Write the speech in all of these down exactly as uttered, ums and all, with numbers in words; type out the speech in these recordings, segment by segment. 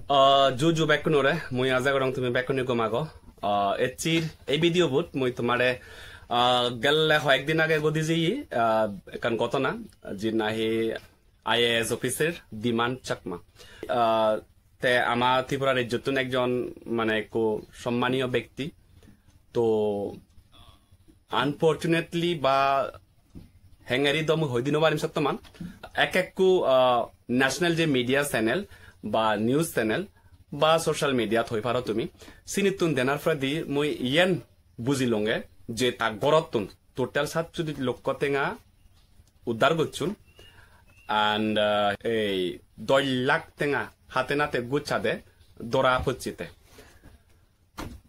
Ah, ju ju bekkunore, mui aja gorong tumi bekkune gom ago. Ah, ecchir ei video bot mui tomare, ah, gelle hoyek din age godi jeye, ah, ekkan ghotona, je nahi I A S officer Dhiman Chakma. Ah, te ama Tripura rejjottun ekjon mane ekko sommaniyo bekti. To unfortunately ba hengeri do mui hoi di no parim sottoman. Ek ekku, ah, national je media channel ba news channel ba social media thoi paro tumi. Sinittun denar poredi mui iyen bujilonge je ta gorottun total satchojit lokko tenga uddar gocchon. And, ah, ei dosh lakh tenga hate nate guchchade dora pocchite.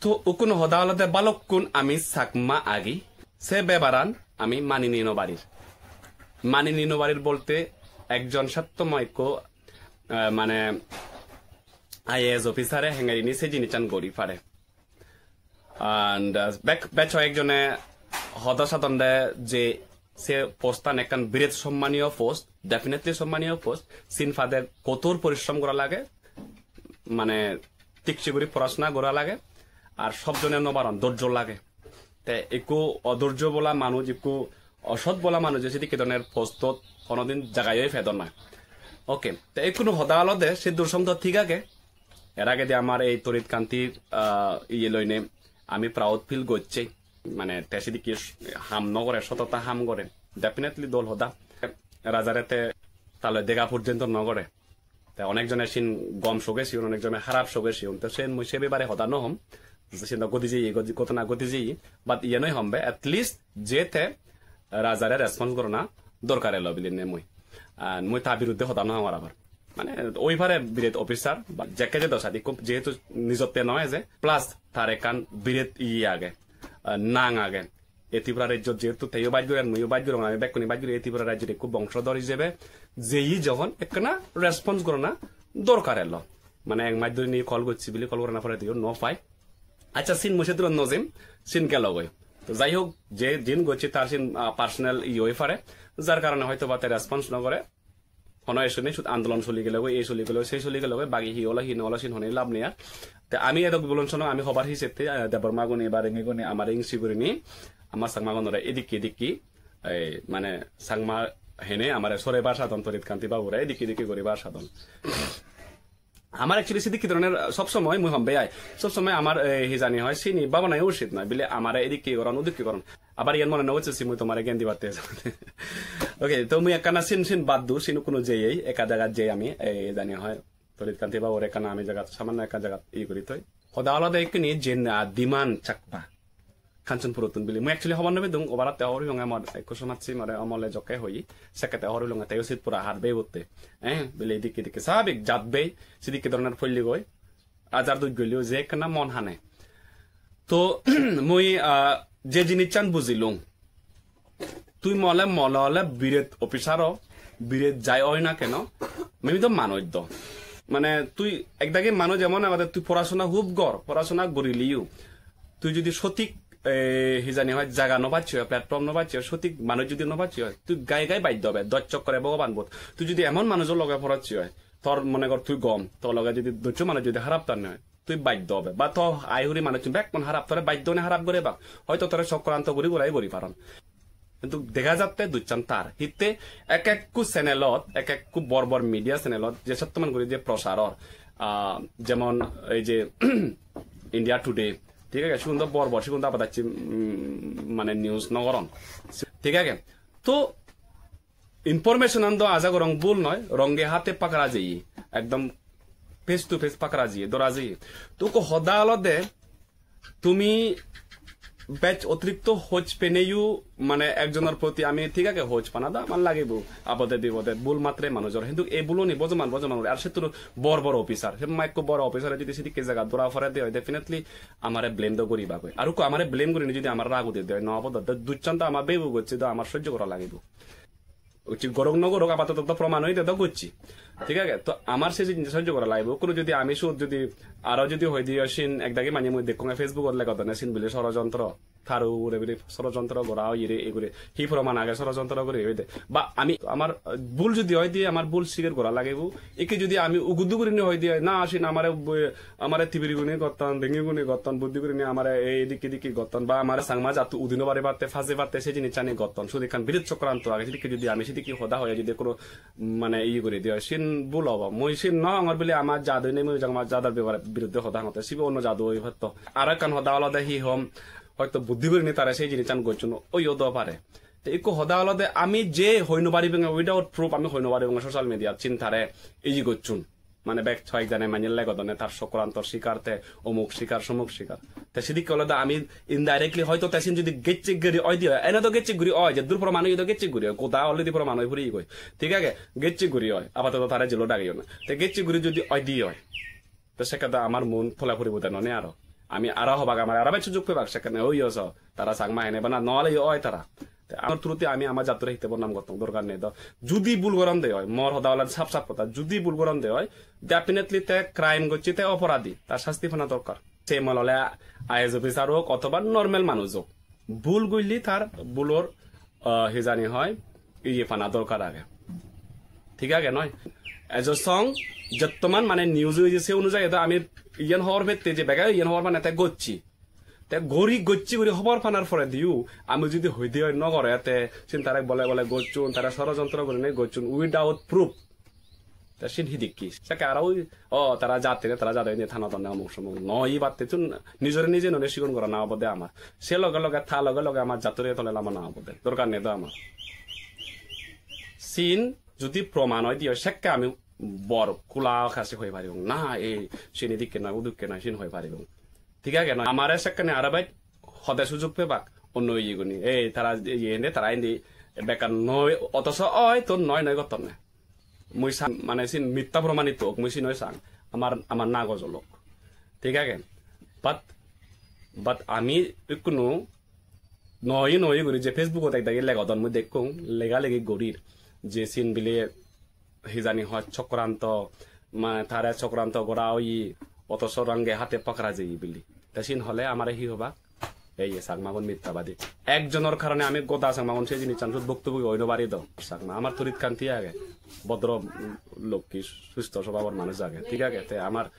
To ikkunu hoda olode balukkun ami Chakma agi, se bebaran ami mani ni no parir. Mani ni no parir bolte ekjon sottomo ekko, eh, mane I A S officer-e hengerini se jinissan gori pare. And, uh, bek-, bej hoyekjone hoda sadonde je se post-an ekkan biret sommaniyo post, definitely sommaniyo post. Sin pade kotor porishrom gora lage, mane thik se guri porasona gora lage, ar sob jone no paron, dorjo lage. Te ekku odorjo bola manuj, ekku osot bola manuje sedokke dhoronor post-ot honodin jaga oi pedon na. Okay, te ikkunu hoda olode se dur song do thik age. Er agedi amar ei Torit Kanti, ah, iye loine ami proud feel gocche. Mane te sedokke ham no gore, sotota ham gore. Definitely dol hoda. Rajare te ta loi dega porjonto no gore. Te onek jone sin gom soge siyon, onek jone harap soge siyon. Te sen mui se bepare hoda no hom. Sen do godi jeye, godi-, ghotona godi jeye. But iye noi hombe, at least je te Rajare response gorana dorkar elo bilinei mui. Ar mui ta biruddhe hoda no hongor abar. Mane oi pare biret officer, ba jekke je dosat ikko jehetu nijotte no eje, plus tar ekkan biret iye age, ah, nang age. Ei Tripura rejjot jehetu teyo baj gorer, muiyo baj gorong, ami bekkune baj gori, ei Tripura rejjot ikko bongsodhor ijebe jeye jokhon ekkana response gorana dorkar elo. Mane ek maj dhori ni call gocchi bili, call gorana pore diyo no pai. Accha, sin mui se duron no jim, sin gelo goi. To jai hok, je jin gocchi tar sin, ah, personal iye oi pare, jar karone hoyto ba te response no gore. Hono issue nei, sud andolon soli gelo goi, ei soli gelo, sei soli gelo goi, bagi hi olo hi no olo sin honei lab nei ar. Te ami edok bulon sono ami hobar hi sette, ah, Debbarma gune ba Rengi gune amare ingsi gurinei, ama Changma gunore edikke edikke, ei, mane Changma hene amare sore bar sadon, Torit Kanti babure edikke edikke guri bar sadon. Amar actually sedokke dhoronor sob somoy mui hom beyai. Sob somoy amar, eh, hi jani hoi, sini bhabana usit noi. Bile amare edikke goron, udikke goron. Abar iyan mone no hocche si mui tomare gyan dibatte. Okay, to mui ekkana sin, sin bad du, sin kuno jeyei, ekka jagat jei ami, eh, jani hoi. Torit Kanti babur ekkana ami jagat, samanno ekka jagat i guri toi. Hoda olode ekkini jen, ah, Dhiman Chakma. Kanchanpurottun bili. Mui actually hobor no pedung, obar atte hobor peyonge mor ekko somajji more Omole jokke hoye, sekkete hobor pelonge teyo sit pura har bei botte. Eh, bili edikke edikke sabik jat bei, sidikke dhoronor polli goi, ajar duj golleo je ekkena mon hane. To mui, ah, je jinissan bujilung, tui mole mole ole biret officer o, biret jai oi na keno, mui do manuj do. Mane tui ekdagi manuj emon agede tui porasona hub gor, porasona gorileo. Tui jodi sotik, eh, hi jani hoi, jaga no pacche oi, platform no pacche oi, sotik manuj jodi no pacche oi, tui gai gai baj dobe, doj chokkore Bhogoban bot. Tui jodi emon manujo loge poracche oi, tor mone gor tui gom, to loge jodi dojjo manuj jodi harap tanne oi, tui baj dobe. Ba to ai huri manuj bekkun harap, tore baj done harap gore bak. Hoyto tore chokranto guri gurai guri paron. Hintu dega jatte dujchan tar. Hitte ek ekku channelot, ek ekku bor bor media channelot je sottoman guri je prosar or, ah, jemon ei je India Today, thik age, sigun do bor bor, sigun do abadacche, mm, mane news no goron. Thik age? To information an do aja gorong bul noi, ronge hate pakara jeye, ekdom face to face pakara jeye, dora jeye. To ko hoda olode tumi bej otirikto hoj peneyo, mane ekjonor proti ami thik age hoj pana do amar lagibo, abode bibode bul matre manujor, hintu ei buloni bojoman bojoman guri, ar settun bor bor officer, se ma ekko bor officer jodi sidikke jaga dora pore de oi, definitely amare blame do guribagoi. Ar ukko amare blame gurinei jodi amar rag ude de oi, no obo do, do dujchan do amar bebu gocche do amar sojjo gora lagibo. Ucche gorok no gorok apatoto to proman oide do gocche. Thik age? To amar se jinich sojjo gora lagibo. Kono jodi ami sot jodi aro jodi hoi diyo sin ekdagi manye mui dekkong Facebook-ot legodonne sin bile sorojontro. Tar ugure bile sorojontro gora oyire, egure hi proman age sorojontro guri hoide. Ba ami amar, uh, bul jodi hoi diye, amar bul sigar gora lagibo. Ikke jodi ami ugudu gurinei hoi diye, na, sin amare bu-, amare tibiri gune gotton, bengi gune gotton, buddhi gurinei amare ei dikke dikke gotton, ba amare Changma jatto udino bari batte, phaje batte se jinissani gotton. Sot ekkan birat chokranto age, sidikke jodi ami sidikke hoda hoi jodi kono mane iye guri diye, sin bul obo. Mui sin no hongor bile amar jat oinei mui Changma jador bebare biruddhe hoda hongotte, sibe onno jat oi hotto. Aro ekkan hoda olode hi hom, hoyto buddhi gurinei tare se jinissan gocchon, oiyo do pare. Te ikko hoda olode ami je hoi no paribong, without proof ami hoi no paribong social media-t sin tare iye gocchon. Mane bek hoyek jane manye legodonne tar sokrantor sikar te, omuk sikar, somuk sikar. Te sidikke olode ami indirectly hoyto te sin jodi gecche guri oi diye, ene do gecche guri oi, jeddur proman oye do gecche guri oi, goda already proman oi puri goi. Thik age? Gecche guri oi, apatoto tare jelo dagiyo na. Te gecche guri jodi oi diye oi, te sekke do amar mon phola puribo de none aro. Ami aro hobak, amar aro bej sujug pebak, sekkene oiyo so, tara Changma hene bana no oleyo oi tara. Te amar through-te ami amar jattore hitte bodnam gottong, dorkar nei do. Judi bul goronde oi, mor hoda olode sap sap hoda, judi bul goronde oi, definitely te crime gocche, te oporadi, tar sasti pana dorkar. Se mol ole I A S officer ok othoba normal manuj ok, bul goille tar bulor, ah, hi jani hoi, iye pana dorkar age. Thik age noi? Ejo song, jottoman mane news oye se onujayi do ami iyen hobor pette je bege iyen hobor pane te gocche. Te gori gocche guri hobor panar pore diyo ami jodi hoi de oi no gore, te sin tare bole bole gocchon, tare sorojontro gurinei gocchon without proof. Te sin hi dikke? Sekke aro ui, o, tara jat hene, tara jat hene, thanodonne omuk somuk. No, ibatte tun nijore nije none sigon gorana obode amar. Se loge loge, ta loge loge amar jattore tole lamana obode. Dorkar nei do amar. Sin jodi proman oi diye oi, sekke ami bor kula kase hoi paribong. Na, ei, sin idikke noi, udikke noi, sin hoi paribong. Thik age noi? Amare sekkene aro bej hode sujug pebak, onno iye guni. Ei, tara iye hende, tara indi bekkan noi, otoso oi, ton noi noi gottonne. Mui sang, mane sin mitta promanitto ok, mui sin oi sang. Amar, amar na gojolok. Thik age? But, but ami ikkunu noi noi guri je Facebook-ot ekdagi legodon mui dekkong, lega legi gorir. Je sin bile hi jani hoi chokranto, mane tare chokranto gora oye, otoso range hate pakra jeye bili. Te sin hole amare hi hobak? Ei ye Changmagun mittabadi. Ekjonor karone ami goda Changmagun se jinissan sut bhuktibhogi oi no pari do. Changma amar turit kanti age, bodro, mm, lokki, susto sobabor manuj age, thik age? Te amar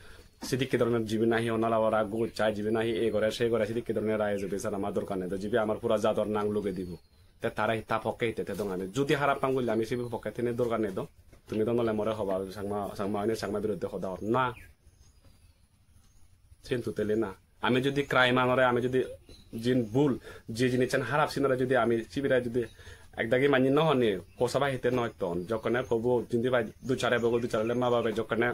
sidikke dhoronor jibe nahi onala ora guj chai, jibe nahi ei gore, sei gore, sidikke dhoronor I A S officer amar dorkar nei do, jibe amar pura jador nang lugei dibo. Te tara hi ta pokke hitte thedong ami? Judi harap ham golle ami sibe pokke thene dorkar nei do. Tumi do nole more hoba Changma, Changma oine Changma biruddhe hoda hor. Na. Siyen totally na. Ami judi crime anore, ami judi jin bul, je jinissan harap sinore judi ami sibire judi ekdagi manye no honi, posaba hitte noi ton. Jokkone pobo jindi pai duchare bogo, ducharele ma babe jokkone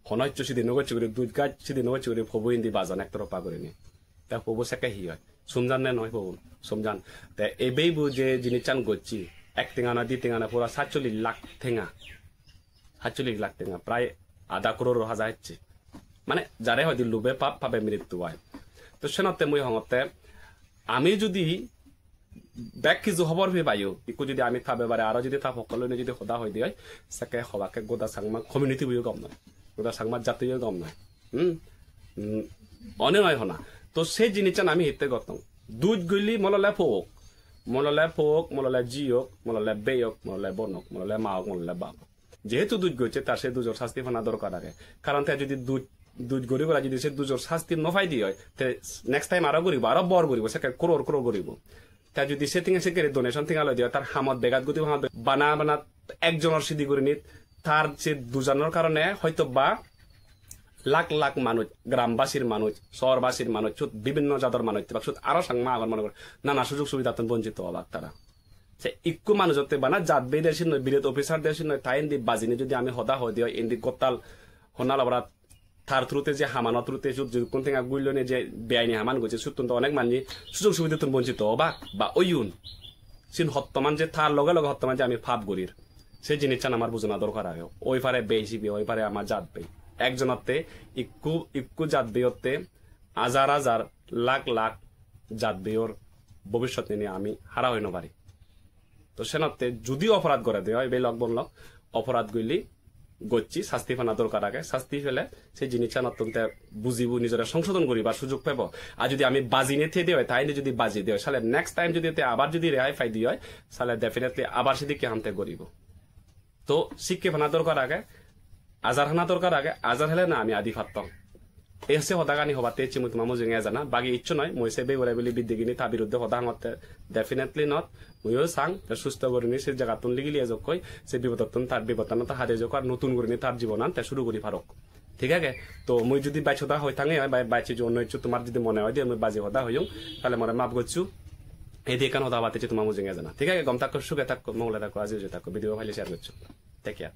hono hissu sidi no gocche guri, duj gaj sidi no gocche guri pobo indi bajon ektoroppa gurinei. Te pobo sekke hi oi? Somjan ne noi pobo? Somjan. Te ei beibo je jinissan gocche, ek tenga na di tenga na pura satchollish lakh tenga. Satchollish lakh tenga, prai ada crore haja hecche. Mane jare hoide lube pap, pabe mrittu oi. To senotte mui hongotte, ami judi bek kiju hobor pei payo, ikku judi ami ta bebare aro judi ta pokke loine judi hoda hoi de oi, sekke hobakke goda Changma community boyo gom noi, goda Changma jattoyo gom noi. Hmm? Hmm, one noi hona. To se jinissan ami hitte gottong? Duj golle molole pok, molole pok, molole jiyok, molole beyok, molole bonok, molole maok, molole babok. Jehetu duj gocche, tar se dujor sasti pana dorkar age. Karon te judi duj, duj gori gora judi se dujor sasti no pai de oi, te next time aro guribo, aro bor guribo, sekke crore crore guribo. Te judi se tenga sekke donation tenga loi de oi, tar hamot begat gudi hamot be-, bana bana ekjonor sidi gurinei tar se dujanor karone hoyto ba lakh lakh manuj, grambasir manuj, sohorbasir manuj, sut bibinno jador manuj, tebak sut aro Changma agon mone gor, nana sujog subidattun bonchito obak tara. Se ikku manujotte bana jat bei de sin noi, biret officer de sin noi, ta indi bajinei judi ami hoda hoi de oi, indi gottal honna labara tar through-te je hamano through-te sut jidukkun tenga gullone je beaini haman gocche, suttun to onek manye sujog subidattun bonchito obak ba oiyun. Sin hottoman je tar loge loge hottoman je ami pap gorir. Se jinissan amar bujana dorkar age. Oi pare bei sibe, oi pare ama jat bei. Ekjonotte ikku, ikku jat beyotte hajar hajar, lakh lakh jat beyor bobissot nini ami hara hoi no pari. To senotte judi oporad gore de oi, bei lok bon lok, oporad goille gocche, sasti pana dorkar age. Sasti pele se jinissanottun te bujibo, nijore songsodon guribar sujog pebo. Ar jodi ami bajinei thei de oi, ta indi jodi baji de oi, sale next time jodi te abar jodi rehai pai de oi, sale definitely abar sedokke ham te guribo. To sikke pana dorkar age, ajar hana dorkar age, ajar hele na ami adi pattong. Ei se hodagani hobatte ecche mui toma mujunge ejana, bagi icchu noi, mui se bebure bili biddegini ta biruddhe hoda hangotte, definitely not. Muiyo sang, te susto gurinei se jagattun ligili ejokkoi, se bipodottun tar, bipodtanot ta hade ejokkoi, ar notun gurinei tar jibonan te suru guri parok. Thik age? To mui jodi baj hoda hoi thange oi, ba-, baj hiju onno hiju tomar jodi mone oi de mui baji hoda hoyong, tale more maf goccho. Ei de ekkan hoda hobatte ecche toma mujunge ejana. Thik age? Gom thakko, suge thakko, mongole thakko, aji uji thakko, video paile share goccho. Take care.